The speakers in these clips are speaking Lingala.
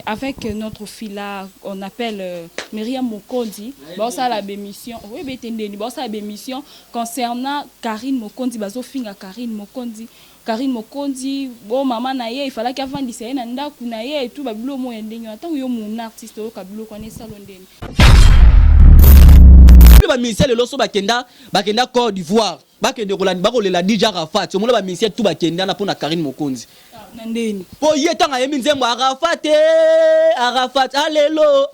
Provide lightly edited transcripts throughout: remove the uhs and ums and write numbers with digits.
Avec notre fille là, on appelle Myriam Mokonzi, baosala bémission, oui betendeni, baosala bémission concernant Karine Mokonzi, bazofinga Karine Mokonzi, Karine Mokonzi, bo mama na ye, il fallait avandisa ye na ndako na ye et tout babilo mo ya ndenge wana. Ntango yo mona artiste oyoka biloko wana esalo ndeni? Bamusicien lelo so bakenda, bakenda Côte d'Ivoire, bakende kolanda, bakolela DJ Arafat. Omona bamusicien tout bakenda na mpona Karine Mokonzi. Na ndeni? Mpo ye ntango ayembi nzembo Arafat, eh, Arafat alelo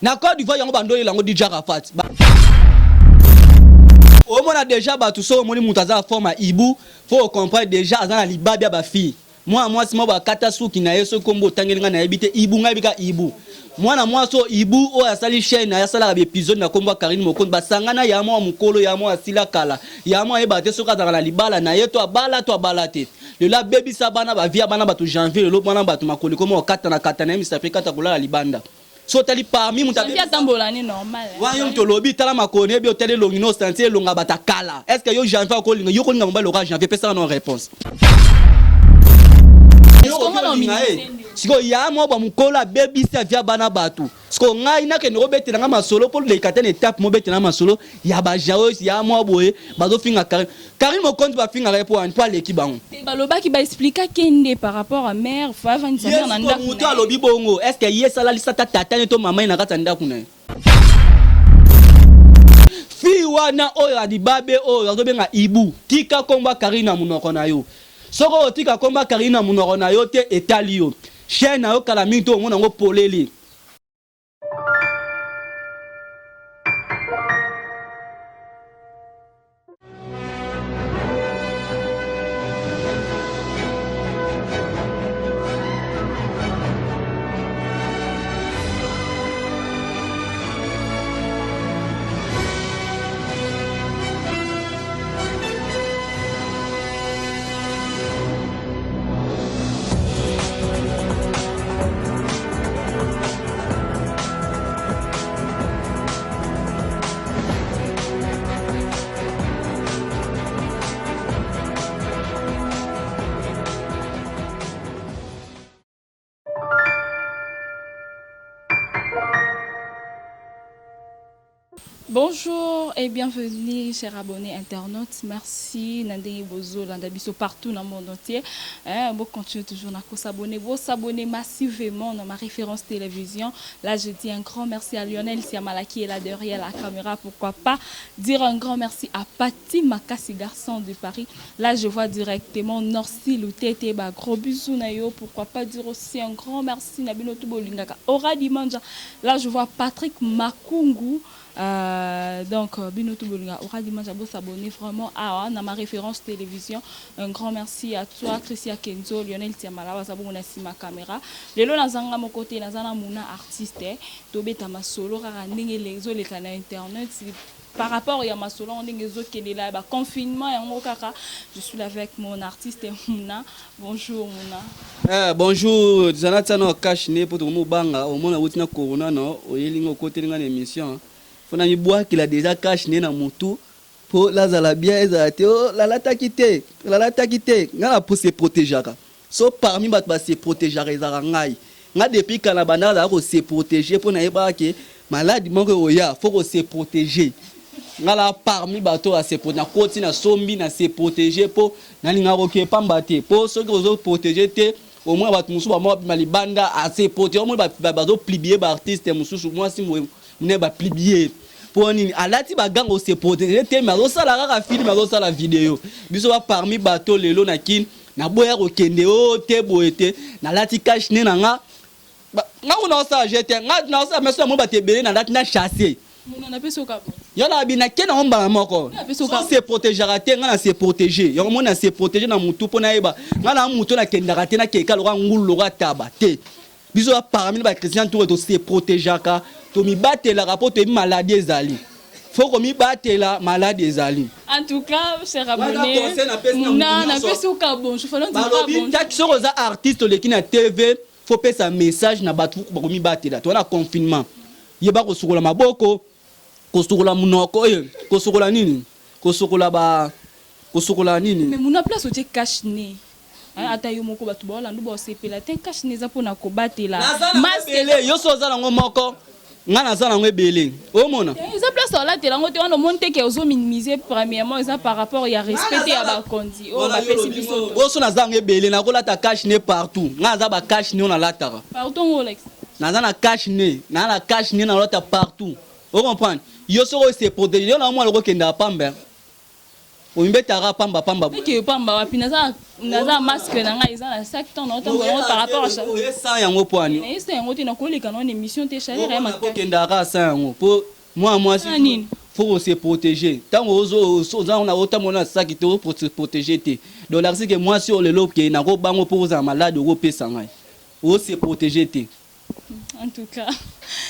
na Côte d'Ivoire, yango bandoyela yango DJ Arafat. Omona déjà bato, so omoni moto aza na forme ya ibu, faut comprendre déjà aza na libabi ya bafille. Mwana mwasi moko bakata suki na ye, soki kombo otangeli ngai nayebi te. Ibu, ngai yebi kaka ibu. Mwana mwasi oyo ibu oyo asali chaîne na ye, asalaka baépisode na kombo ya Karine Mokonzi. Basangana ya mwa mokolo ya mwa asila kala, ya mwa ayebaka te soki azalaka na libala na ye to abala to abala te. Lelo abebisa bana bavia bana bato janvier. Lelo bana bato makolo ekoma kokatana katana ye, misapi ekata, kolala libanda. So otali parmi moto Janvier atambola ne normal. Wana yo moto olobi, tala makolo nayebi, otali elongi no, osentir elonga bato akala. Est ce que yo janvier akolinga yo, kolinga mobali lokola janvier? Pesaka no réponse. Sikoyo ya mwa bamokolo abebisi avia bana bato. Sikoyo ngai nakende kobetela nga masolo mpo leka te na étape mobetela masolo ya bajaos ya mwa boye. Bazofinga Karine, Karine Mokonzi bafingaka ye mpo wani? Mpo aleki bango. Balobaki, baexplikaki nde par rapport à mère, faut avandisa mère na ndako. Moto alobi bongo, est ce que ye esalalisa ta tata ne to mama ye na kati ya ndako na ye? Fille wana oyo alibabe oyo azobenga ibu, tika kombo ya Karine na monoko na yo. Soki otika kombo ya Karine na monoko na yo te, etali yo, chaîne na yo kala mingi to omona yango polele. Bonjour et bienvenue, chers abonnés internautes. Merci na ndenge bozolanda biso partout dans le monde entier. Hein, bon, continuez toujours à s'abonner. Vous s'abonner massivement dans ma référence télévision. Là, je dis un grand merci à Lionel Siamala qui est là derrière la caméra. Pourquoi pas dire un grand merci à Patty Makassi, garçon de Paris. Là, je vois directement Norsi Lutete. Bah, gros bisous na yo. Pourquoi pas dire aussi un grand merci na bino tout bolingaka Ora Dimanja. Là, je vois Patrick Makungu. Donc, bino tout bolinga Ora Dimanja, bo s'abonner vraiment à na ma référence télévision. Un grand merci à toi Christian Kenzo, Lionel Tiamala, baza bongo na sima caméra. Lelo nazanga mo côté nazana muna artiste tobeta masolo kaka ndenge ezoleka na internet par rapport ya masolo ndenge ezokendela ba confinement yango kaka. Je suis là avec mon artiste Muna. Bonjour Muna. Eh, bonjour zala tia na cache-nez mpo tokomobanga omona wuti na corona no oyelinga okoteli nga na émission. Fo na mibwakela déjà cache-nez na motu mpo nazala bien. Ezala te o nalataki te, nalataki te. Nga na po se protégeaka. So parmi bato base protégeaka, ezalaka ngai. Nga depuis kala banda azala kose protéger mpo nayebaka ke maladi moko ekoya, faut kose protéger. Nga la parmi bato oyo ase nakoti, nasombi, na se protéger mpo nalingaka kokee pamba te. Mpo soki ozo protéger te, omona bato mosusu bamoko babima libanda ase protéger, omoni bazopublier baartiste mosusu, mwasi monene bapublier mpo nini? Alati baganga, ose protéger te, mais azosala kaka film, azosala video. Biso ba parmi bato lelo na Kine, naboya kokende o te boye te, nalati cache-nez na nga. Nga kuna osala je te, nga naosala meso namoni bato ebele, nalati na chasse. Yo na bi nake nango mbala moko. So se protégeaka te, nga na se protéger yango moni, na se protéger na mutu mpo nayeba nga na mutu nakendaka te, nakeka lokola ngulu, lokola taba te. Biso ba parmi na bachrétien tour tose protégeaka, tomibatelaka mpo toyebi maladi ezali, faut komibatela, maladi ezali. En tout cas, cher abonné, Muna, napesi oka bonjour. Balobi taki soki oza artiste, oleki na TV, faut pesa message na bato bakomibatela. Toza na confinement, yeba kosukola maboko, kosukola monoko, kosukola nini, kosukola ba kosukola nini. Mais Muna, place otie cache-nez. Ata yo moko, bato baolanda, baosepela te. Cache-nez eza mpona kobatela. Naza na ebele. Yo so oza nango moko, nga naza nango ebele, omona. Eza place olatela yango te. Wana omoni te ke ozominimiser. Premièrement, eza par rapport ya respect te ya bakonzi oyo bapesi biso. Oso naza yango ebele, nakolata cache-nez partout. Nga naza bacache-nez oyo nalataka. Partout ngo olakisa. Naza na cache-nez, naza na cache-nez, nalata partout, ocomprendre? Yo soki ose protéger, yo na mwana okokendaka pamba, omimbetaka pamba pamba. Eke pamba wapi? Naza masque na ngai eza na sac, ntango naotambola yango par rapport à Oye sans yango po ani? Nayesa yango te, nakoleka na émission te, chaleur ya makasi. Okendaka sans yango mpo mwana mwasi Ah, nini? Faut kose protéger. Ntango oza na otambola na saki te, ose protéger te. Donc lakisi ke mwasi oyo lelo ke nakobango mpo ozala malade, okopesa ngai, ose protéger te. En tout cas,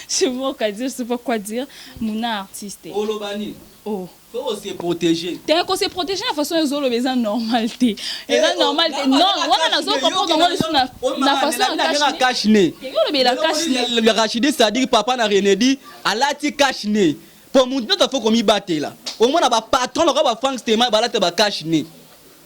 je manque à dire, je sais pas quoi dire. Muna artiste. Oloba nini? Oh. Faut kose protéger. Te, kose protéger na façon ezoloba eza normal te, eza normal te. Non, wana nazo comprendre yango lisusu na façon ya cache-nez. Olobela cache-nez. Rachidi Sadik, papa na Renedi, alati cache-nez po mutu nyonso afo komibatela. Omona bapatron lokola baFrank Stema balata bacache-nez,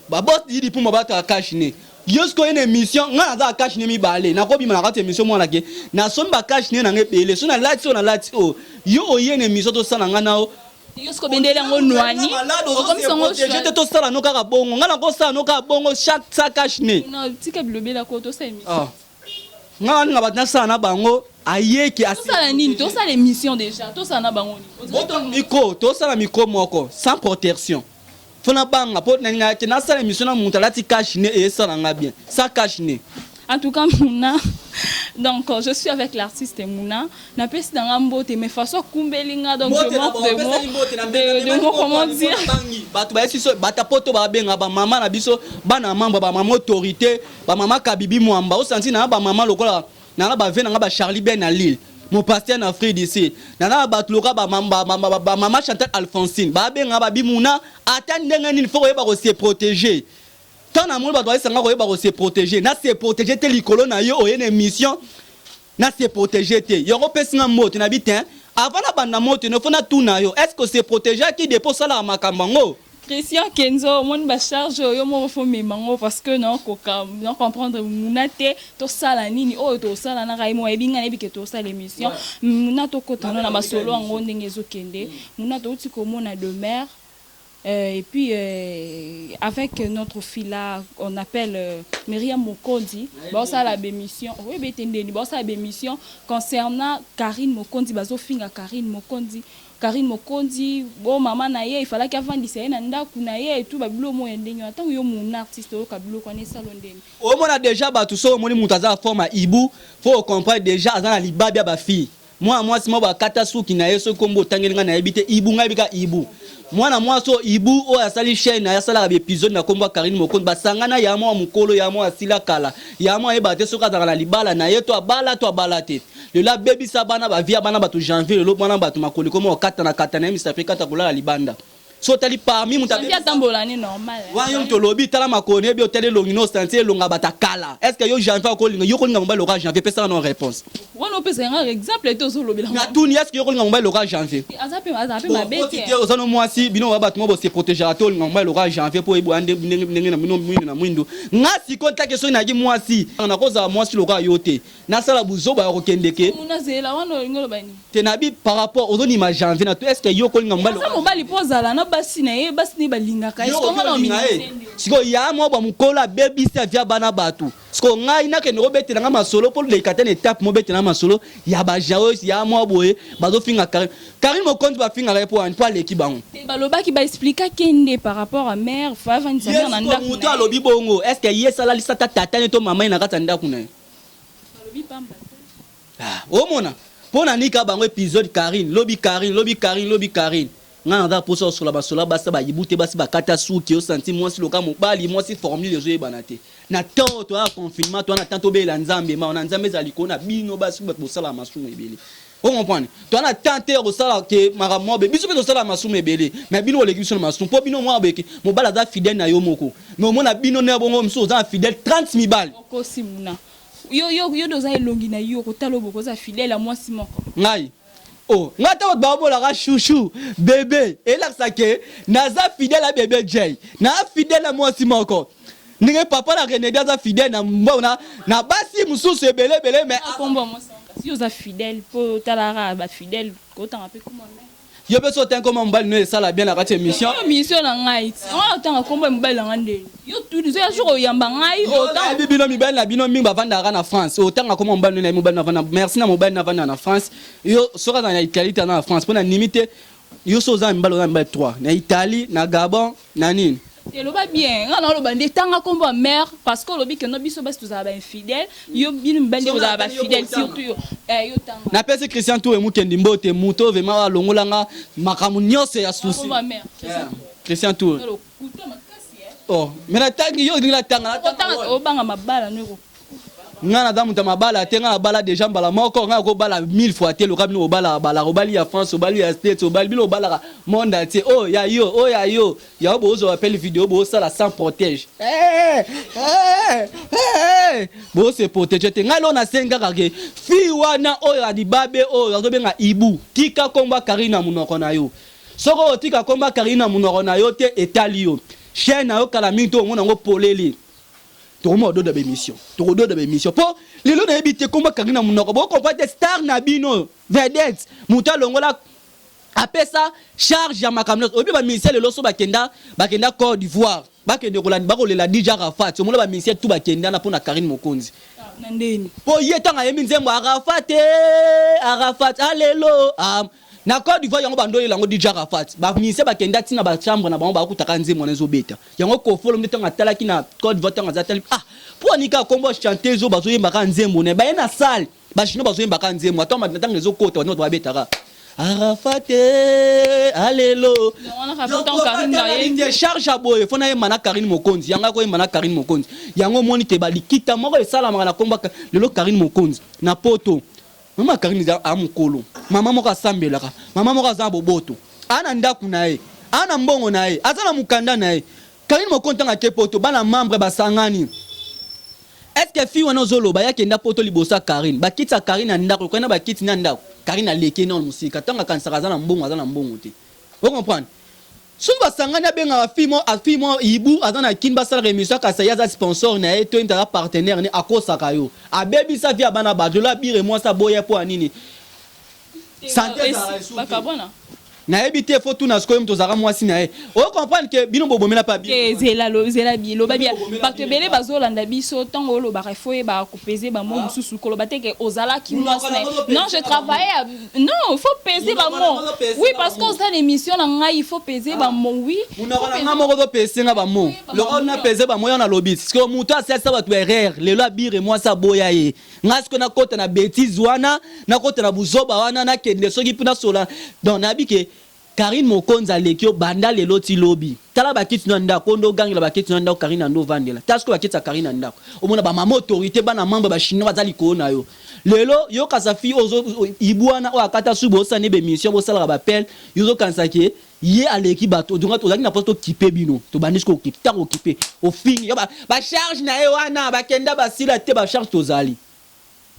babos Didi Pumba balataka cache-nez. Yo sikoyo na émission, ngai naza cache-nez mibale, nakobima na kati ya émission, mwana ke nasombi bacache-nez nanga ebele. So nalati oyo, nalati oyo, yo oye na émission, tosala ngai na yo. Yo siko bendeli yango nwani. Okomisi te, tosala no kaka bongo. Ngai nakosala no kaka bongo chaque sa cache-nez. Tika bilobela ko, tosala émission. Ngai naninga bato nasala na bango ayeki. Tosala nini? Tosala émission déjà, tosala na bango nini? Micro, tosala micro moko sans protection. Fo nabanga mpo nalinga te nasala émission na moto alati cache-nez, eyesala nga bien sans cache-nez. En tout cas, Mouna, donc je suis avec l'artiste Mouna. Napesi nanga mbote, mais façon akumbeli nga, donc je manque de mots, de mots, comment dire. Bato bayesi so bata poto babenga bamama na biso, bana membre, bamama autorité, bamama Kabibi Mwamba, osanti na bamama lokola nanga bave nanga baCharlie Ben na Lille, mon pasteur na Afrique d'ici, nanga bato lokola bamama Chantal Alphonsine, babenga babimuna. Ata ndenge nini, fo koyeba kose protéger. Ntango namoni bato bayesanga koyeba kose protéger, na se protéger te likolo na yo. Oye na émission, na se protéger te, yoko opesi nga mbote na bi te. Avant nabanda moto no, fo natuna yo: est ce que ose protégeaki depuis osalaka makambo yango? Christian Kenzo, omoni bacharge oyo moko fo mema yango, parce que naokoka na comprendre Muna te. Tosala nini oyo tosala naka ye mo ayebi, ngai nayebi ke tosala émission. Muna, tokotana na masolo yango ndenge ezokende. Muna, touti komona Demeure. Et puis, avec notre fille là, on appelle Myriam Mokondi, la bémission. Oui, la bémission concernant Karine Mokondi, bazofinga Karine Mokondi. Karine Mokondi, bon, maman na ye, il fallait qu'avandisa ye na ndako na ye et tout, babilo mo ya ndenge. Ntango yo mon artiste oyoka biloko wana, esalo ndenge? Omona déjà bato, so omoni moto aza na forme ya ibu, faut comprendre déjà aza na libabi ya bafille. Mwana mwasi moko bakata suki na ye, soki kombo otangeli ngai nayebi te. Ibu, ngai yebi kaka ibu. Mwana mwasi oyo ibu oyo asali chaîne na ye, asalaka baépisode na kombo ya Karine Mokonzi. Basangana ya mwa mokolo ya mwa asila kala, ya mwa ayebaka te soki azalaka na libala na ye to abala te. Lelo abebisa bana, bavia bana bato Janvier. Lelo bana bato makolo ekoma kokatana katana ye, misapi ekata, kolala libanda. So otali parmi moto atambola ni normal. Wana yo moto olobi, tala makolo nayebi, otali elongi no, osanti elonga bata kala. Est ce que yo Janvier akolinga yo, kolinga mobali lokola Janvier? Pesaka no réponse. Wana opesa yanga exemple te, ozolobela. Natuni, est ce que yo kolinga mobali lokola Janvier? Aza mpe, aza mpe mabe te. Te, oza no mwasi, bino ba bato mo bose protégeaka te. Olinga mobali lokola Janvier mpo oyeboya ndenge na bino mwindu na mwindu. Nga sikoyo ntake, soki nayaki mwasi, nakozala mwasi lokola yo te, nasala buzoba ya kokendeke. Nazela wana, olingi oloba nini? Te, nabi par rapport ozondima Janvier na to, est ce que yo kolinga mobali? Aza mobali mpo azala na basi na ye, basi na ye balingaka ye. Ye sikoyo ya mwa bwa mokolo abebisi avia bana bato. Sikoyo ngai nakende kobetela nga masolo mpo leka te na étape mobetela nga masolo ya bajaos ya mwa boye. Bazofinga Karine, Karine Mokonzi, bafingaka ye mpo wani? Mpo aleki bango. Balobaki, baexplikaki nde par rapport à mère, fa avandisa mère na ndako. Moto alobi bongo, est ce que ye esalalisa ta tata ne to mama ye na kati ya ndako na ye? Balobi pamba te. Omona mpo na nika bango épisode Karine lobi, Karine lobi, Karine lobi, Karine. Ngai naza mposa osola basola basi bayibu te, basi bakata suki, osanti mwasi loka mobali, mwasi formule ezoyebana te. Na temps oyo toya confinement, toya na temps tobeyela Nzambe, mawa na Nzambe ezala likolo na bino basi bato bosala masumu ebele. Ocomprendre? Toya na temps te ya kosala ke makambo moko boye. Biso mpe tosala masumu ebele, mais bino boleki biso na masumu, mpo bino mwa boyeke mobali aza fidèle na yo moko, mais omona bino nde bongo mosusu oza na fidèle 30 mibali. Okosi, Muna. Yo nde oza elongi na yo kotala oyo, bokoza fidèle ya mwasi moko. Ngai oh, ngai ntango bato baomolaka chouchou bébé, elakisa ke naza fidèle ya bébé Jay, naa fidèle ya mwasi moko. Ndenge papa na Renedi aza fidèle na mbongo na, na basi mosusu ebele ebele mais kombo ya mwasi kasi yo oza fidèle mpo otalaka ba fidèle kotanga mpe kombo ya mère. Yo mpe so otangi kombo ya mobali no esala bien na kati ya émission. Oyo mission na ngai ti nga otanga kombo ya mobali na ngai ndeni yo tuni soki ajour oyamba ngai otanga. Nayebi bino mibali na bino mingi bavandaka na France otanga kombo ya mobali no nayebi mobali no avanda merci na mobali no avanda na France yo soki aza na Italie te aza na France mpo na ndimi te yo so oza na mibali oza na mibali 3 na Italie na Gabon na nini. Te loba bien nga na oloba nde tanga kombo ya mère parce que olobi que no biso basi tozala ba infidèle yo bino mibali nde bozala ba fidèle surtout yo eh yo tanga. Napesi Christian Toure Mukendi mbote moto oyo vraiment oyo alongola nga makambo nyonso ya souci. Kombo ya mère Christian Toure. Christian Toure. Lokuta makasi eh. Oh mais natangi yo olingi natanga natanga Otanga obanga mabala no eko Nga naza moto ya mabala te, nga nabala dejà mbala moko, nga nako bala 1000 fois te lokola bino bobalaka balaka, obali ya France, obali ya States, obali bino bobalaka monde entier, oyo ya yo, oyo ya yo, yango bozwa appel video bosala sans protège eh, eh, eh, bo se protéger te. Nga lelo nasengi kaka ke fille wana oyo ya libabe oyo azobenga Ibu, tika kombo ya Carine na monoko na yo. Soki otika kombo ya Carine na monoko na yo te, etali yo. Chaîne na yo kala mingi te omona yango polele. Tokoma kododa ba emission, tokododa ba emission po lelo nayebi te kombo akangi na munoko bo comprendre te star na bino vedette mutu alongola apesa charge ya makambo nyonso oyebi ba musicien lelo so bakenda bakenda Cote d'Ivoire bakende kolanda bakolela DJ Arafat omona ba musicien tout bakenda na pona Carine Mokonzi na ndeni po ye ntango ayembi nzembo Arafat eh, Arafat alelo ah, Na Cote d'Ivoire yango bando yela yango DJ Arafat ba musiciens bakenda ti na ba chambre na bango bakuta ka nzembo wana ezo beta yango Koffi Olomide tango atalaki na Cote d'Ivoire tango aza atali ah po ni kaka kombo ya chanteuse oyo bazo yemba kaka nzembo na ye baye na salle ba chinois bazo yemba kaka nzembo ata na tango ezo kota bato ba beta kaka Arafat eh, alelo Yango wana kaka ntango Carine ayembi. Charge ya boye fo nayemba na Carine Mokonzi yango akoyemba na Carine Mokonzi yango omoni te balikita moko esalamaka na kombo ya lelo Carine Mokonzi na poto Mama Carine eza a mukolo, mama moko asambelaka, mama moko aza na boboto, a na ndaku na ye, a na mbongo na ye, aza na mukanda na ye. Carine Mokonzi tango ake poto bana membre basangani. Est ce que fille wana ozo loba ye akenda poto liboso ya Carine? Ba kiti ya Carine na ndaku ekokani na ba kiti na ndaku? Carine aleki ye nanu musika tango akanisaka aza na mbongo aza na mbongo te. O comprendre? Soki basangani abengaka fille moko fille moko hibou aza na kin basalaka emission akasa ye aza sponsor na ye to ye mutu aza partenaire ne akosaka yo abebisa vie ya bana batu lelo abire mwasi aboya ye po ya nini sante ezalaka lisusu te Bakabwana. nayebi te faut tuna sikoyo ye mutu ozalaka mwasi na ye o comprendre que bino bobomela pe abire Te mwasi zela lo zela bi loba bino bien bobomela batu abire ebele mwasi bazolanda biso tango olobaka il faut oyebaka ko peser ba mots mosusu koloba te ke ozalaki munoko mwasi na nango ye ozo non peser je nga ba mots travaillais à non il faut peser ba munoko nango mots ozo peser oui nga ba parce que mots oza na émission na ngai il faut peser ba mots oui il Munoko faut na peser nga moko ozo pese nga ba mots. ba Lokola mots na pese ba mots yango nalobi. Sikoyo mutu asalisa batu ba erreur lelo abire mwasi aboya ye. Nga sikoyo nakota na betise wana, nakota na buzoba wana, nakende soki pe nasola donc nayebi ke Carine Mokonzi aleki yo banda lelo ti lobi. Tala ba kiti no ya ndaku, oyo nde ogangela ba kiti no ya ndaku Carine ando ovandela. Tala sikoyo ba kiti ya Carine na ndaku. Omona ba mama autorite bana membre ba chinois baza likolo na yo. Lelo yo kasa fille oyo ozo hibou wana oyo akata suki bosala ne ba emission bosalaka ba appel yo ozo kanisa ke Ye aleki batu donc tozalaki na posa tokipe bino tobandi sikoyo kokipe tango okipe ofingi yo ba charge na ye wana bakenda basila te ba charge tozali.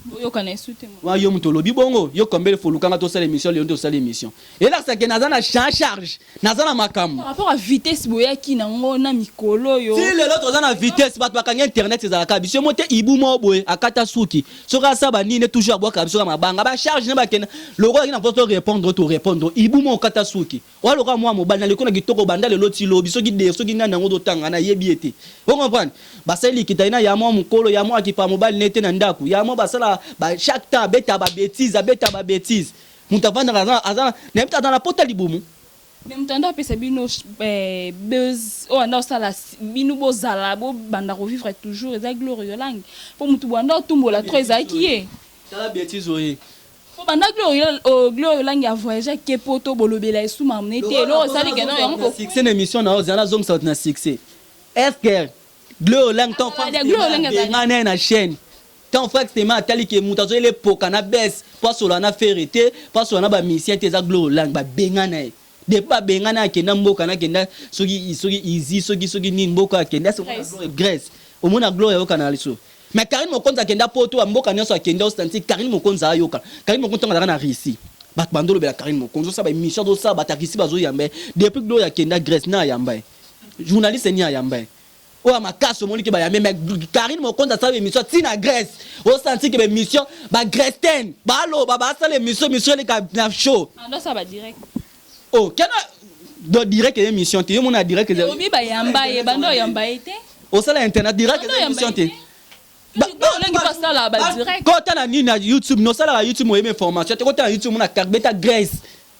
Boyokana esu te mon. Wana yo mutu olobi bongo yo combien de fois oluka nga tosala emission lelo nde tosali emission elakisa ke naza na charge naza na makambo. Par rapport à vitesse boyaki nango na mikolo oyo. Ti lelo toza na vitesse batu bakangi internet ezalaka biso yo moko te hibou moko boye akata suki Soki asala ba nini toujours abwakaka biso kaka mabanga ba charge ne bakenda lokola ozalaki na posa to repondre to repondre hibou moko kata suki oza lokola mwana mobali na leki na kitoko banda lelo ti lobi soki de soki nani yango ozo tanga na yebi ye te o comprendre basali likita ye na ya mwa mukolo ya mwa akipa mobali ne te na ndaku ya mwa basala ba chaque temps abeta ba betise abeta ba betise mutu avandaka aza aza nayebi te aza na pota libumu. Mais mutu anda apesa bino buzz oyo anda osala bino bozala bo banda ko vivre toujours eza gloria olangi po mutu bo anda otumbola trop ezalaki ye. Tala betise oye. Po banda gloria gloria olangi a voyage ake poto bolobela ye sous mamu ne te eloko esali ke non yango bo Succès na emission na yo zela nazongisa batu na succès est ce que gloria olangi tango Azala dia gloria olangi azala abengana ye na chaine Tango frère Stemay atali ke mutu azoyela epoka na baisse po asolola na Ferre te, po asolola na ba musiciens te eza Gloria Olangi, ba bengana ye. Depuis ba bengana ye akenda mboka na akenda soki soki Izi soki soki nini mboka akenda est ce que omona Gloria Grèce omona Gloria ayokanaka lisusu? Mais Carine Mokonzi akenda poto ba mboka nionso akenda o sentir Carine Mokonzi ayokana. Carine Mokonzi tango azalaka na Russie batu bando lobela Carine Mokonzi osala ba emission azosala batu ya Russie bazo yamba ye. Depuis Gloria akenda Grèce nani ayamba ye? Journaliste nini ayamba ye? Oyo ya makasi omoni ke bayambi mais Carine Mokonzi asala émission ti na Grèce. Osanti ke ba émission ba Grècetaine baloba basala émission émission eleka na show. Ando asala ba direct. Oh, kena do direct émission te yo mona direct. Obi bayamba ye bando oyamba ye te. Osala internet direct émission te. Kota na nini na YouTube nosalaka YouTube oyebi information te kota na YouTube omona beta Grèce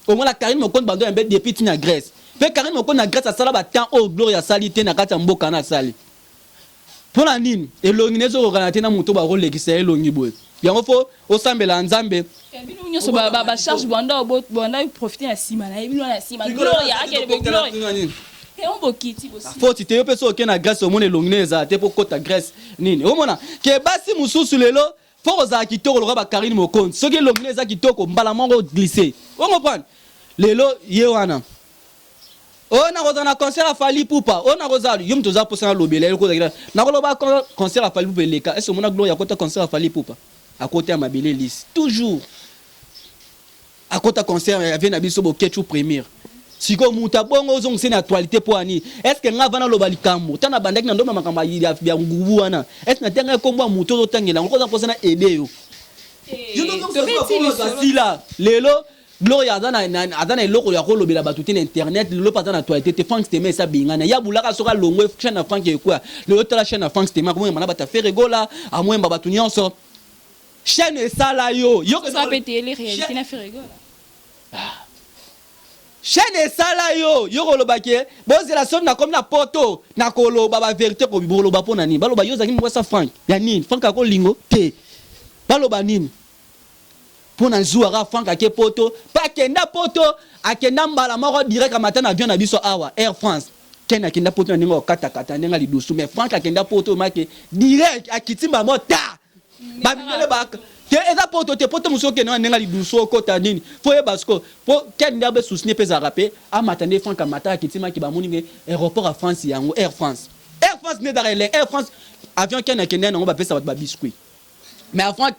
omona Carine Mokonzi bando yambe depuis ti na Grèce mpe Carine Mokonzi na Grèce asala ba temps oyo Gloria asali te na kati ya mboka na asali mpo na nini elongi na ezokokana te na moto bakolekisa ye elongi boye yango fo osambela Nzambe. Bino nyonso ba charge banda banda profiter na nsima na ye bino na nsima Gloria akende Gloria foti te yo mpe soki oke na Grèce omona elongi ne ezala te mpo kota Grèce nini omona ke basi mosusu lelo fo kozala kitoko lokola bakarine Mokonzi soki elongi ne eza kitoko mbala moko glisse ocomprendre lelo ye wana oyo nakozala na concert ya Fally Ipupa oyo nakozala yo moto oza mposa nalobela ye nakoloba concert ya Fally Ipupa eleka ese omona Gloria akota concert ya Fally Ipupa akota ya mabele elisi toujours akota concert ya vie na biso Boketshu premier sikoyo moto abongo ozongisa na actualité mpo ani est ce que nga vana aloba likambo ntango nabandaki na ndomba makambo ya ngubu wana est ce natenga ekombo ya moto ozotangela yango koza mposa na aide yo sila lelo Gloria aza na eloko ya kolobela bato te na internet lelo mpe aza na actualité te. Frank Stema esa bengana ya bulaka soki alongwe chaîne ya Frank ekweya lelo tala chaîne ya Frank Stema akomoyemba na bato ya Ferre Gola amoyemba bato nyonso chaîne esala yo yo chaîne esala yo yo koloba ke bozela soki nakomi na poto nakoloba bavérité koloba mpo na nini baloba yo ozalaki mwasa Frank ya nini Frank akolingo te baloba nini mpo na zuwaka Frank ake poto mpe akenda poto akenda mbala moko direct amata na avion na biso awa Air France ken akenda poto na ndenge okatakata ndenge lidusu mais Frank akenda poto make direct akiti mbala moko ta bamindele baka te eza poto te poto mosusu okende wana ndenge lidusu okota nini fo yeba siko po ken nde abe susi ne mpe ezalaka mpe amata nde Frank amata akiti maki bamoni nge aéroport ya France yango Air France Air France nde ezalaka elenge Air France avion ken akende nango bapesa bato babiscuit mais avant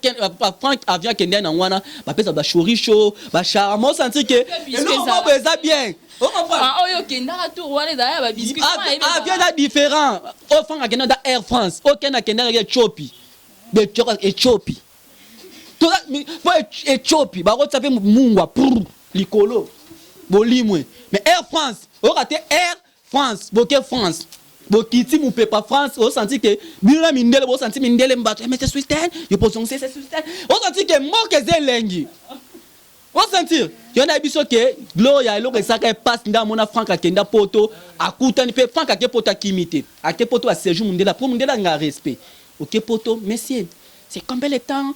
Frank avion akende nango wana bapesa bachorisho bacharme osentir ke eloko moko eza bien. Oyo okendaka tour wana ezala ya babiscuit. Avion eza différent oyo Frank akende eza Air France oyo ken akendaka Ethiopie Ethiopie po Ethiopie bakotia mpe mungwa prr likolo bolimwe mais Air France oyoka te Air France boke France bokiti mopepa France osanti ke bino na mindele bosanti mindele mbato mais c'est système yo pozongisa c'est système osanti ke mboka eza elengi osentir yo na biso ke Gloria eloko esaka epasi nde amona Frank akenda poto akutani mpe Frank ake poto akimi te ake poto aséjour mundele po mundele anga respect oke poto monsieur c'est combien le temps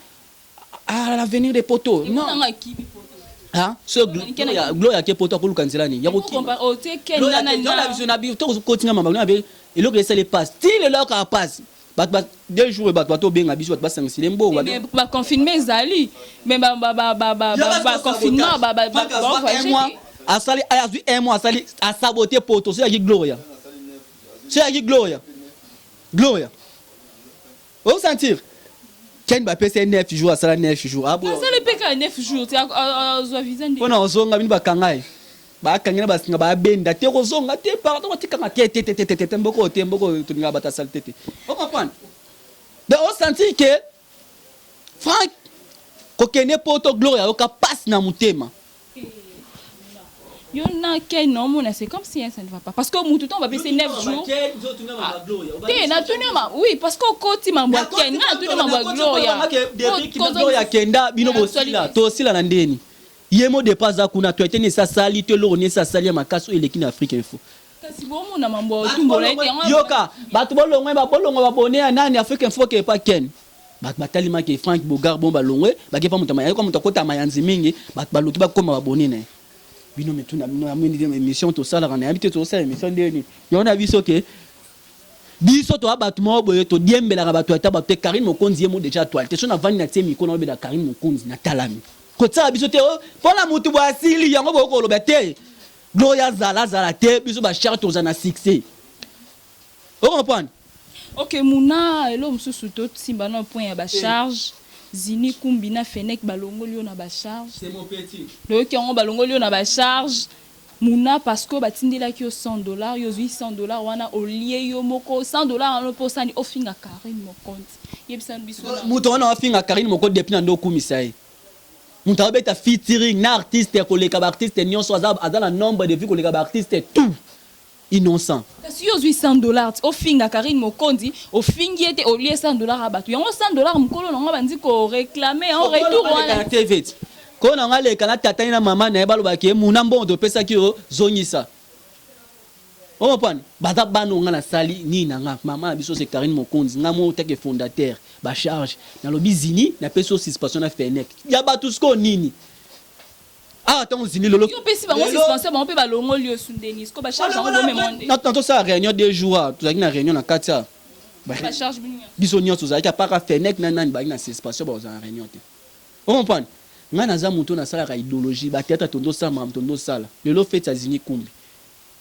à l'avenir de poto non ah so Gloria Gloria ake poto akoluka nzela nini ya kokima biso na biso tokotinga mama na eloko esali epasi ti lelo akaka pasi bato 2 jours bato bato obenga biso bato basangisile mbongo. Baconfinement ezali mais baconfinement. Asali azwi un mois asali asabote poto so yaki Gloria so yaki Gloria Gloria osentir ken bapesa ye 9 jours asala 9 jours. Asali mpe kaka 9 jours azwa visa. Mpona ozonga bino bakanga ye bakangi na basinga babenda te kozonga te pardon batikanga te te te te te te mboko te mboko tolingaka bato asali te te ocomprendre donc osentir ke Frank kokende poto Gloria ayoka pasi na motema. Yo na ken naomona c'est comme si ça ne va pas parce que mutu ntango bapesi 9 jours te natuni ma oui parce que okoti mambo ya ken nga natuni mambo ya Gloria. Gloria akenda bino bosila tosila na ndeni ye mo depa aza kuna to eteni esi asali to eloko nini esi asali ya makasi oyo eleki na Afrique Info. Kasi bomona mambo ya otumbola ete yango. Yoka bato bolongwe bolongwa babone ya nani Afrique Info ke epa ken bato batalimaki Frank Bogar bon balongwe bakepa moto kwa moto akota mayanzi mingi bato baluki bakóma babone na ye bino mituna bino ya émission tosalaka na yebi te tosala émission ndeni yango na biso ke biso toya bato moko boye todiembelaka bato ata bato te. Karine Mokonzi ye mo déjà actualité so navandi na tie micro na obela Karine Mokonzi natalami kotiaka biso te mpona motu boye asili yango boye koloba te Gloria azala azala te biso bachar toza na succès ocomprendre. Ok muna elo mosusu tosimba na point ya bacharge Zini Kumbi na Fenek balongoli yo na bacharge. C'est mon petit. Loyoki yango balongoli yo na bacharge. Muna, parce que batindelaki yo 100 $, yo ozwi 100 $ wana, olie yo moko 100 $ wana mpo osani ofinga Karine Mokonzi. Yebisa biso. Moto wana afinga Karine Moko depuis na nde okumisa ye. Moto abeta featuring na artiste koleka baartiste nyonso, aza na nombre de vues koleka baartiste tout innocent. Kasi yo ozwi 100 $ ti ofinga Karine Mokonzi, ofingi ye te, olie 100 $ ya bato. Yango 100 $, mokolo nango bandi koréclamer en retour wana na TV ti ko na nga aleka na tata ye na mama na ye, balobaki ye muna mbongo topesaki yo, zongisa. Omopani baza bana oyo nga nasali nini na nga mama na biso, c'est Karine Mokonzi. Nga moko take fondateur bacharge, nalobi zini napesi yo suspension na fenek ya bato. Sikoyo nini awa ntango zini lelo? Yo opesi bango suspension, bango mpe balongoli yo sundeni. Siko bacharge yango bomema nde? Na tosala réunion 2 jours awa, tozalaki na réunion na kati awa. Bacharge bino nyonso? Biso nyonso tozalaki, apaka fenek na nani bazalaki na suspension, bakozala na réunion te. Ocomprendre? Ngai naza moto oyo nasalaka idéologie bathéâtre. Tondosala makambo tondosala lelo, feti ya Zini Kumbi.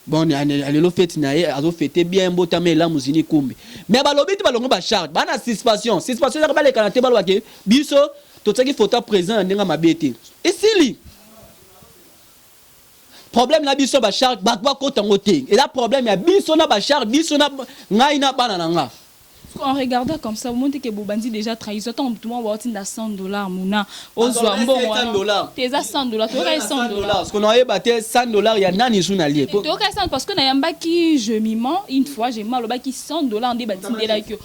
Bon, lelo feti na ye, azofete bien, mbotama elamu Zini Kumbi. Mais balobi te balongo bacharge, baa na suspension. Suspension ezaka balekana te, balobake biso totiaki photo ya président na ndenge mabe te, esili. Problème na biso bacharge, bato bakota yango te. Eza problème ya biso na bacharge, biso na ngai na bana na nga. En regardant comme ça, omoni ke bobandi déjà trahison. Ntango motu moko baotinda 100 $, muna ozwa mbongo wana te, eza 100 $, toyokai 100 $. Parce que naoyeba te 100 $ ya nani su na lie. Toyokai 100 parce que nayambaki Jemima une fois, Jemima alobaki 100 $ nde batindelaki yo.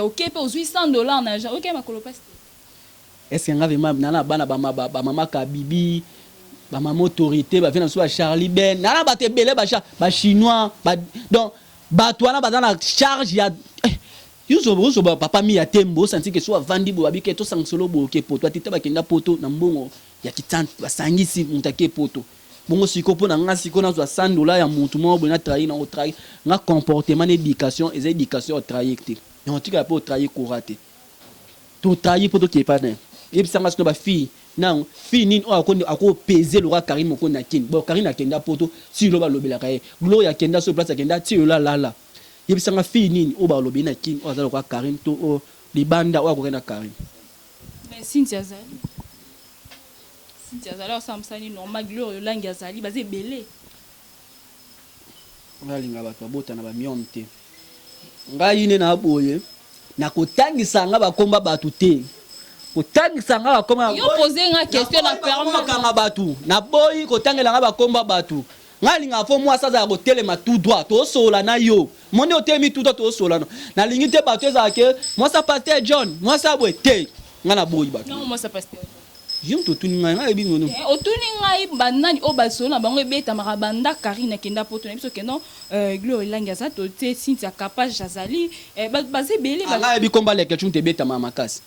Ok, mpe ozwi 100 $ na ok, makolo pasi te. Est ce que nga vraiment na bana bamama Kabibi, bamama autorité, bavie na biso, ba Charlie Ben, na bato ebele, bachinois, donc bato wana baza na charge ya yozoba papa mi ya tembo. Osanti ke so avandi boye, babike tosangisolo boye, oke poto, atita bakenda poto na mbongo ya kitante, basangisi, moto ake poto. Bongo sikoyo mpo na nga, sikoyo nazwa 100 $ ya motu moko boye na trahir na otrahir nga? Comportement na éducation eza éducation ya otrahir te. Yango tikala mpe otrahir kora te, totrahir mpo tokepa na yebisanga. Sino bafille nango, fille nini oyo akopese lokwa Karine Mokoni na Kini? Bon, Karine akenda poto, ti lelo balobelaka ye. Gloria akenda so place, akenda ti lelo alala. Yebisanga fille nini oyo balobeli na Kini oyo aza lokwa Karine, to oyo libanda oyo akoki na Karine? Mais Cynthia azali, Cynthia azali, asala mosali normal. Gloria Olangi azali, baza ebele. Ngai alinga bato babota na bamiome te. Ngai nde na boye nakotangisa nga bakomba bato te, kotangisa nga bakomba. Yo pose nga question na permettre. Bato naboyi kotangela nga bakomba bato. Ngai alingaka fo mwasi azala kotelema tout droit, tosola na yo. Moni otelemi tout droit, tosola no. Nalingi te bato ezala ke mwasi ya pasteur John, mwasi ya boye te. Ngai naboyi bato. Non, mwasi ya pasteur. Yo moto otuni ngai, ngai yebi ngono. Otuni ngai banani oyo basolo na bango ebetamaka banda Karine akenda poto. Na biso kendo Gloire Elangi aza to te, Cynthia Capage azali, baza ebele. Ngai yebi komba Lekechu, moto ebetamaka makasi.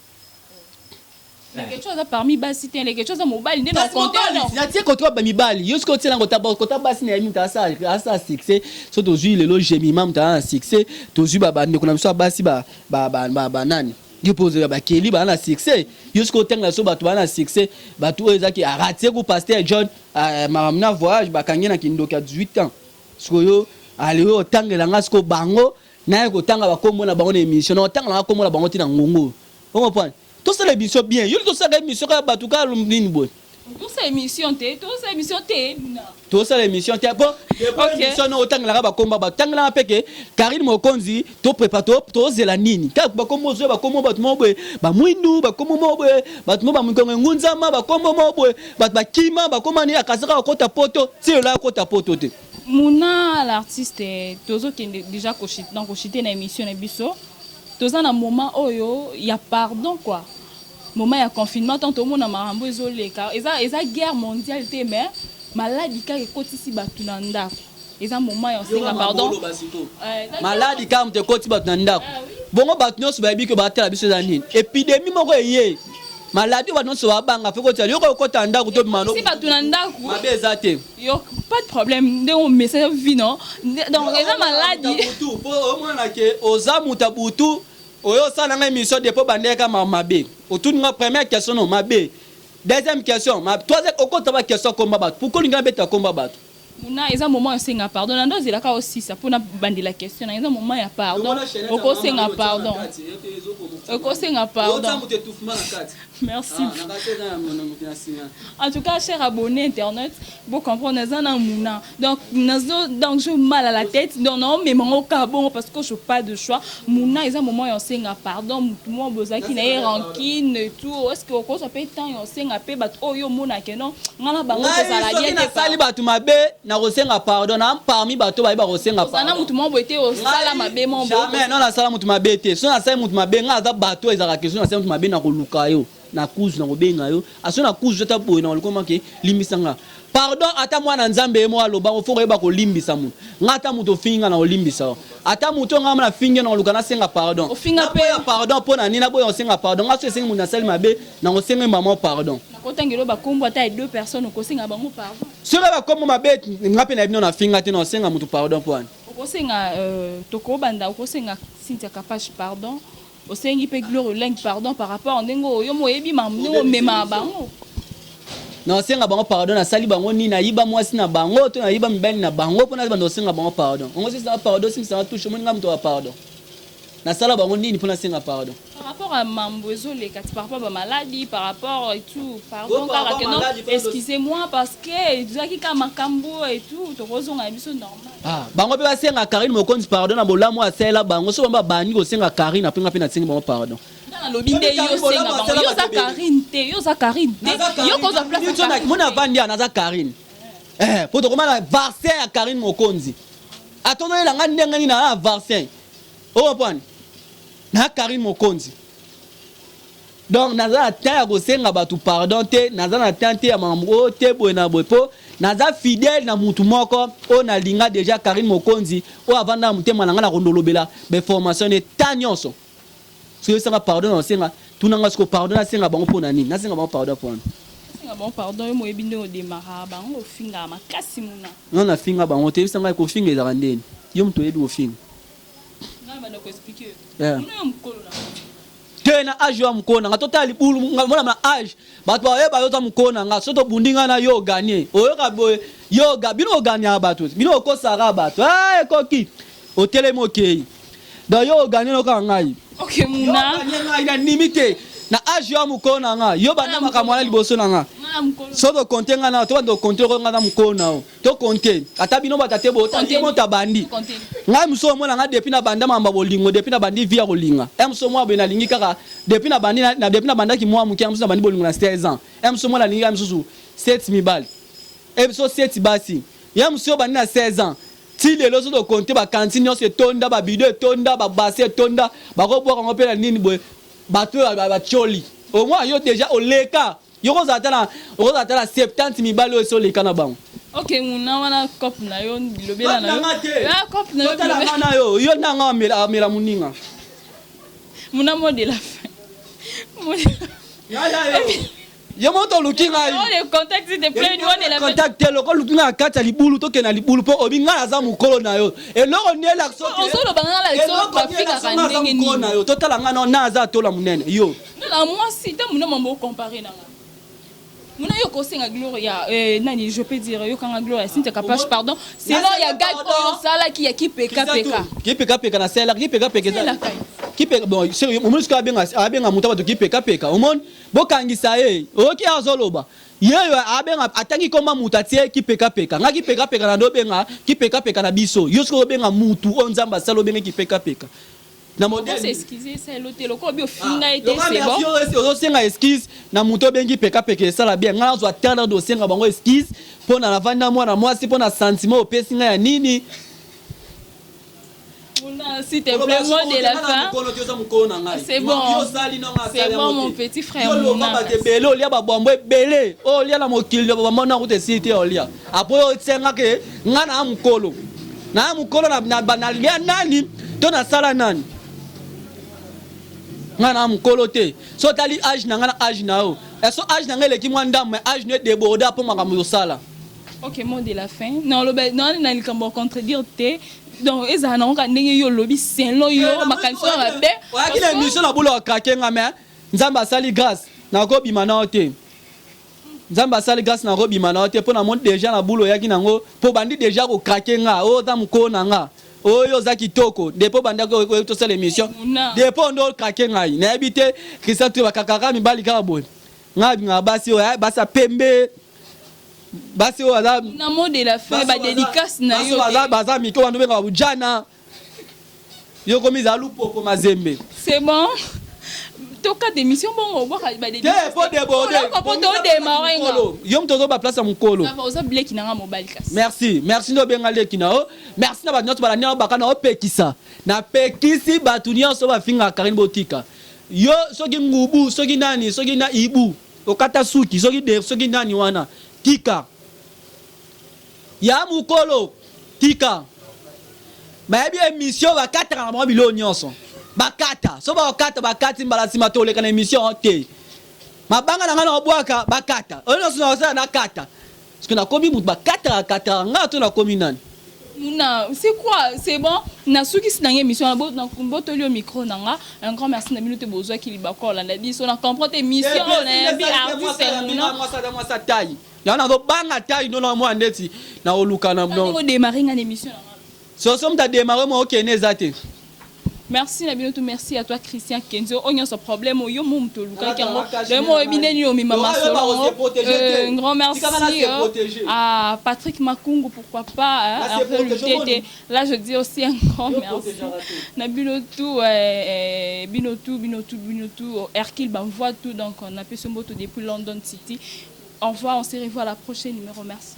Lekechu aza parmi basi te, Lekechu aza mobali nde na compte. Natie koto ba mibali, yo soki otiela kota basi na yebi moto asala succès. So tozwi lelo Jemima, moto aza na succès. Tozwi bandeko na biso ya basi, banani yo mpo ozela bakeli baa na succès. Yo soki otangela so bato baa na succès, bato oyo ezaki aratie ku pasteur John, makambo na voyage, bakangi na kindoki ya 18 ans. Sikoyo ale oyo otangela nga sikoyo bango, naye kotanga bakombo na bango na émission, na otangela nga kombo na bango ntina ngongo. Ocomprendre? Tosala émission bien. Yo tosalaka émission kaka bato kaka nini boye? Tosala émission te, tosala émission te. Tosala émission te po émission no otangelaka bakomba bato. Tangelaka mpe ke Karine Mokonzi, toprepa tozela nini? Kaka bakombo ozoya, bakombo bato moko boye bamwindu, bakombo moko boye bato moko bamikongo engunzama, bakombo moko boye bato bakima, bakoma nini, akasaka akota poto, ti lelo akota poto te. Muna l'artiste, tozokende déjà na koshite na émission na biso. Toza na moment oyo ya pardon quoi, moment ya confinement. Tant tomona makambo ezoleka, eza guerre mondiale te, mais maladi kaka ekotisi bato na ndako, eza moment ya osenga pardon. Maladi kaka moto ekoti bato na ndako. Bongo bato nyonso bayebi ke batala biso eza nini, épidémie moko eye, maladi oyo bato nyonso babanga fe kotia yoko okota na ndako to bima. Si bato na ndako. Mabe eza te. Yo pas de problème, ndenge omesa vino, donc eza maladi. Po omona ke oza moto ya butu oyo osala nga émission depo bandeka mabe. Otuni nga première question no mabe, deuxième question, troisième, okota ba question komba bato. Pourquoi olingi nabeta komba bato? Muna, eza moment osenga pardon. Na ndo ozelaka osisa mpona bandela question na. Eza moment ya pardon, okosenga pardon, okosenga pardon. Merci. En tout cas, cher abonné internet, vous comprenez, naza na muna. Donc, nazo, donc j'ai mal à la tête. Donc, non, mais mon cas bon parce que je n'ai pas de choix. Muna, ils ont un moment, ils ont pardon, moi, bozaki na ye rancune et tout. Est-ce que au ça peut temps, ils ont pe bat oh yo mona que non, ngana bango kozala bien te. Nasali bato mabe, nakosenga pardon. Na parmi bato bayeba kosenga. Pardon mutu moko boye te, osala mabe mo. Jamais non, nasala mutu mabe te. So nasali mutu mabe, nga aza bato ezalaka ke so nasali mutu mabe, nakoluka yo na kuzu, nakobenga yo aso na kuzu ata boye, na kolukoma ke limbisa nga, pardon. Ata mwana Nzambe ye moko alobango, faut koyeba kolimbisa motu. Nga ata moto ofingi nga, na kolimbisa yo. Ata moto nga na fingi, na koluka nasenga pardon. Ofinga pe? Naboya pardon mpo na nini? Naboya kosenga pardon. Nga so esengi moto nasali mabe, na kosenga mama pardon. Nakotangela bakombo ata ya deux personnes, okosenga bango pardon? Soki bakombo mabe, nga mpe nayebi no nafinga te, na kosenga moto pardon mpo wani? Okosenga tokobanda, okosenga Cynthia Kapache pardon, osengi mpe Gloire Oleng pardon par rapport ndenge oyo mo oyebi makambo ndenge omemaka bango. Na kosenga bango pardon, nasali bango nini? Nayiba mwasi na bango to nayiba mibali na bango mpo banda kosenga bango pardon? Ongo simisanga pardon, simisanga touche. Omoni nga moto ya pardon, nasala bango nini mpo nasenga pardon? Par rapport à mambo ezoleka ti, par rapport à bamaladi, par rapport et tout, pardon kaka ke non, excusez-moi parce que ezalaki kaka makambo et tout, tokozonga na biso normal. Ah, bango mpe basenga Karine Mokonzi pardon na bolamu asalela bango. So bango babandi kosenga Karine, apenga mpe nasengi bango pardon. Nga nalobi nde yo osenga bango. Yo oza Karine te, yo oza Karine te, yo kozwa place. Moni avandi awa, naza Karine po tokoma na vaccin ya Karine Mokonzi. Atozoyela nga ndenge nini na vaccin okompane na Karine Mokonzi? Donc naza na temps ya kosenga bato pardon te, naza na temps te ya makambo oyo te, boye na boye, mpo naza fidèle na mutu moko oyo nalinga déjà, Karine Mokonzi, oyo avanda na motema na ngai. Na kondolobela bainformation ne ta nyonso. Soki osanga pardon na osenga, tunanga siko pardon, nasenga bango mpo na nini? Nasenga bango pardon mpo wana? Osenga bango pardon, yo moyebi ndenge odémarrer bango, ofingaka makasi muna. Non, nafinga bango te. Yebisa ngai, kofinga ezalaka ndeni? Yo moto oyebi kofinga. Ngai banda koexpliquer yo, muna yo mokolo na Te, na age yo ya mokolo na nga, totala libulu mona na age, bato bayeba yo oza mokolo na nga. So tobundi ngai na yo, oganye, oyoka boye, yo bino oganyaka bato, bino okosaka bato. Ekoki otelemi, okei, donc yo oganye nokaka ngai. Ok, muna. Ngai nandimi te na age yo ya mokolo na nga. Yo banda makambo wana liboso na nga. So tokonte ngai na tobanda kokonte oko ngai na mokolo na yo, tokonte ata bino bato te boye moto abandi. Ngai mosu omona ngai depuis na banda makambo ya bolingo, depuis na bandi vie ya kolinga e mosu mwa boye, nalingi kaka depuis na bandi, depuis na bandaki mwa moke. Mosusu na bandi bolingo na 16 ans. E mosu mwa nalingi kaka misusu 7 mibali, e biso 7 basi. Ya mosu oyo bandi na 16 ans ti lelo, so tokonte bakanti nyonso etonda, babido etonda, babase etonda, bakobwaka yango mpe na nini boye, bato oyo batioli au moins yo déjà oleka, yo kozala ata na, okozala ata na 70 mibali oyo esi oleka na bango. Ok, muna wana cope na yo, bilobela na yo. Cope na yo, totalanga na yo, yo nanga amela moninga. Muna, mot de la fin. Yo moto oluki ngai. Contact, s'il te plaît. Contact te. Loko oluki ngai na kati ya libulu, tokende na libulu, mpo obi ngai naza mokolo na yo. Eloko nde Ozoloba ngai na ndenge nini? Na yo totala ngai na aza atola monene yo. Na mwasi te, muna mambo ocomparer na nga. Muna, yo kosenga Gloria nani, je peux dire yokanga Gloria, Cynthia Kapache pardon selon ya gag oyo osalaki ya kipekapeka. Kipekapeka nasalelaka kipekapeka, bon, omoni sikoyo abenga moto bato kipekapeka. Omoni, bokangisa ye, oyoki azoloba ye oyo abenga, atangi komba moto, atie kipekapeka. Nga kipekapeka na ndo obenga kipekapeka na biso. Yo soki obenga mutu oyo Nzambe asala, obenge kipekapeka na modèle. Excuse selo te, lokola obi ofinga ye te, c'est bon. Ozosenga excuse na moto obengi pekapeka, esala bien. Ngai nazwa terre de osenga bango excuse mpo na navandi na mwana mwasi, mpo na sentiment opesi ngai ya nini? S'il te plaît, mot de la fin. C'est bon. C'est bon, mon petit frère. Yoloba bato ebele, olia babwambo ebele, oyo olia na mokili, babwambo na kuta esili te olia. Apres osenga ke ngai na mokolo, na mokolo nalia nani to nasala nani? Ngai na mokolo te. So otali age na ngai na age na yo, so age na ngai eleki mwa ndambo, mais age no edéborde mpo makambo osala. Ok, mot de la fin. Non, non, na likambo contredire te. Donc ezala nango kaka ndenge yo olobi, selon yo makanisi oyo mabe. Oyaki na émission na bulo akrake nga, mais Nzambe asali grâce, nakobima nao te. Nzambe asali grâce, nakobima nao te, mpo namoni déjà na bulo oyaki nango, mpo bandi déjà kokrake nga oyo oza mokolo na nga. Oyo oza kitoko depuis obandaki tosala émission, depuis ondo okrake ngai nayebi te. Christian Trio bakakaka mibali kaka boye. Ngai abingaka basi oyo eh, basi ya pembe, basi oyo aza na mot de la fin, ba dédicace na yo. Baza mike wana obengaka bujana, yo komi zala lupopo mazembe. C'est bon, toka d'émission bongo obwaka ba dédicace te po déborde po to démarrer nga. Yo moto ozoba place ya mokolo. Oza bleki na nga mobali kasi. Merci, merci nde obenga leki na yo. Merci na bato nyonso balandi yango. Baka na opekisa, napekisi bato nyonso bafingaka Karine, botika. Yo soki ngubu, soki nani, soki na ibu okata suki, soki de, soki nani wana, tika ya mokolo, tika. Bayebi émission, bakataka na bango biloko nyonso bakata. So bakokata, bakati mbala nsima toleka na émission te. Mabanga na ngai na obwaka, bakata oyo nyonso na kosala, nakata parce que nakomi motu bakataka kataka ngai to nakomi nani. Muna, c'est quoi? C'est bon, nasukisi na ngai émission na botoli yo micro na nga. Un grand merci na bino te bozwaki libako olanda biso na comprendre te émission oyo nayambi artiste Muna. Mwasa tai yango nazobanga tai nono mwa ndeti na oluka na odémarre nga na émission na nga. Soso moto adémarre mwa okende eza te. Merci na bino tout. Merci à toi, Christian Kenzo. Oyo nyonso problème oyo mo moto olukaki yango le mo oyebi ndeni omema masolo. Un grand merci à Patrick Makungu, pourquoi pas, hein, Hervé Lutete. Là, je dis aussi un grand merci na bino tout, bino tout, bino tout, bino tout, Hercule Banvoie tout. Donc on a pu ce moto depuis London City. Au revoir, on se revoit à la prochaine numéro. Merci.